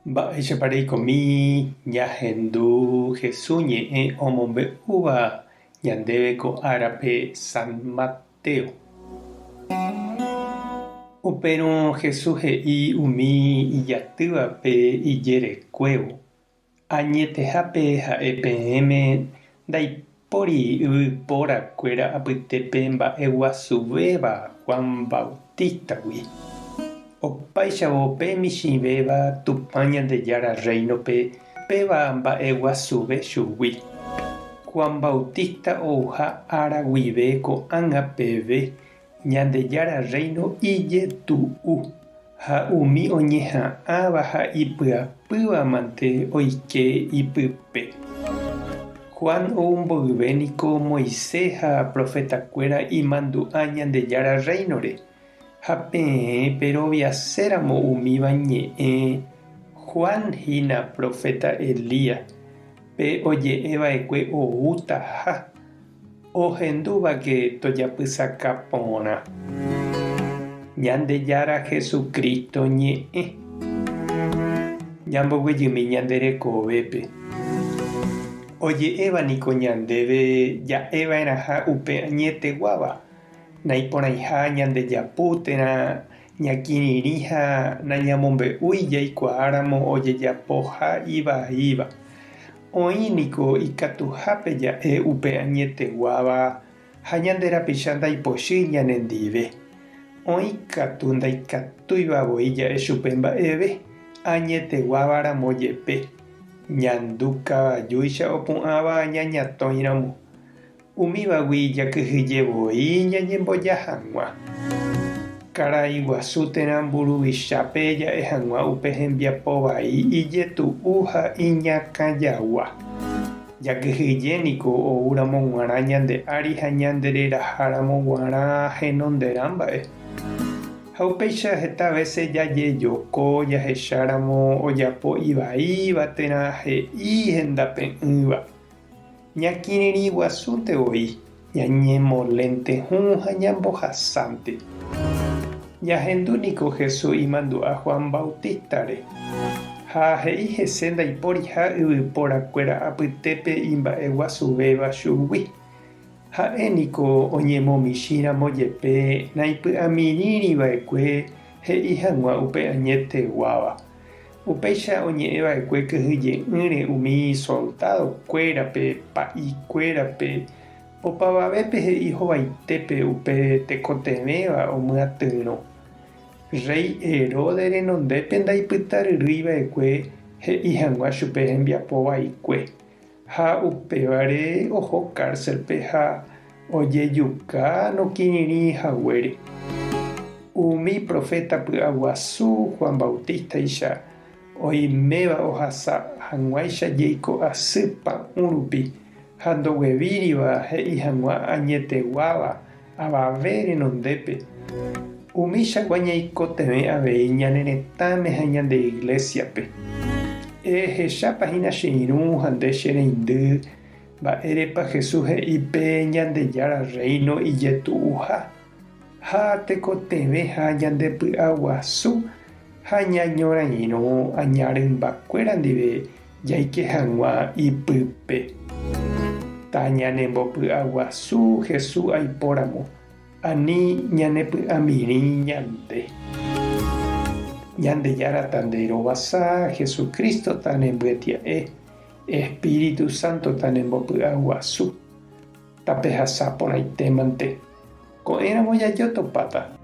Mba'éichapa reikomi ñahendu Hesu ñe'ẽ omombe'úva ñandéve ko árape San Mateo. Upérõ Hesu he'i umi ijatývape ijerekuévo, Añetehápe ha'e peẽme ndaipóri yvyporakuéra apytépe mba'eguasuvéva Juan Bautista-gui. Opáichavo pe michĩvéva Tupã Ñandejára Rréinope péva mba'eguasuve chugui. Juan Bautista ouha ára guive ko'ág̃a peve Ñandejára Rréino ijetu'u. Ha umi oñeha'ãva ha ipyapýva mante oike ipype. Juan ou mboyve niko Moisés ha profetakuéra imandu'a Ñandejára Rréinore, ha peẽ peroviaséramo umíva ñe'ẽ, Juan hína proféta Elías, pe oje'e va'ekue oútaha. Ohendúvake tojapysaka porã. Ñandejára Jesucristo ñe'ẽ. Ñamboguejymi ñande rekovépe. Oje'éva niko ñandéve ja'eva'erãha upe añeteguáva, naiporãiha ñandejapu térã ñakirirĩ ha nañamombe'úi jaikuaáramo ojejapoha ivaíva. Oĩ niko ikatuhápe ja'e upe añeteguáva ha ñande rapicha ndaipochýi ñanendive. Oĩ katu ndaikatúiva voi ja'e chupe mba'eve, añeteguáva ramo jepe, ñandu kavajúicha opu'ãva ñañatõi ramo. Umívagui jakyhyje voi ñañemboja hag̃ua. Karai guasu térã mburuvichápe ja'e hag̃ua upe hembiapo vai ijetu'u ha iñakãjagua. Jakyhyje niko oúramo g̃uarã ñande ári ha ñande reraháramo g̃uarã henonderã mba'e. Ha upéicha heta vése jajejoko jahecháramo ojapo ivaíva térã he'i hendape'ỹva. Ñakirirĩ guasúnte voi, ñañemolénte hũ ha ñambohasánte. Ñahendu niko Jesús imandu'a Juan Bautista-re, ha he'i hese ndaiporiha yvyporakuéra apytépe imba'eguasuvéva chugui. Ha'e niko oñemomichĩramo jepe naipy'amirĩri va'ekue he'i hag̃ua upe añeteguáva. Upéicha oñe'ẽ va'ekue kyhyje'ỹre umi soldádo kuérape, pa'i kuérape, opavavépe he'i hovaitépe upe tekotevẽva omyatyrõ. Rréi Herodes renondépe ndaipytaryrýi va'ekue he'i hag̃ua chupe hembiapo vaikue, ha upévare oho kárselpe ha ojejuka nokirirĩ haguére. Umi proféta py'aguasu Juan Bautístaicha oiméva ohasa hag̃uáicha jeiko asy pa'ũ rupi ha ndoguevíriva he'i hag̃ua añeteguáva avave renondépe. Umíchagua ñaikotevẽ avei ñane retãme ha ñande iglésiape. Ehechápa hína che irũ ha nde che reindy Mba'érepa Jesús he'i pe Ñandejára Rréino ijetu'uha ha tekotevẽha ñandepy'aguasu ha ñañorairõ aña rymbakuéra ndive jaike hag̃ua ipype? Tañanembopy'aguasu Jesús aipóramo, ani ñanepy'amirĩ ñande. Ñandejára tanderovasa, Jesucristo tanembyetia'e. Espíritu Santo tanembopy'aguasu, tapehasa porãitémante. Ko'ẽramo jajotopáta.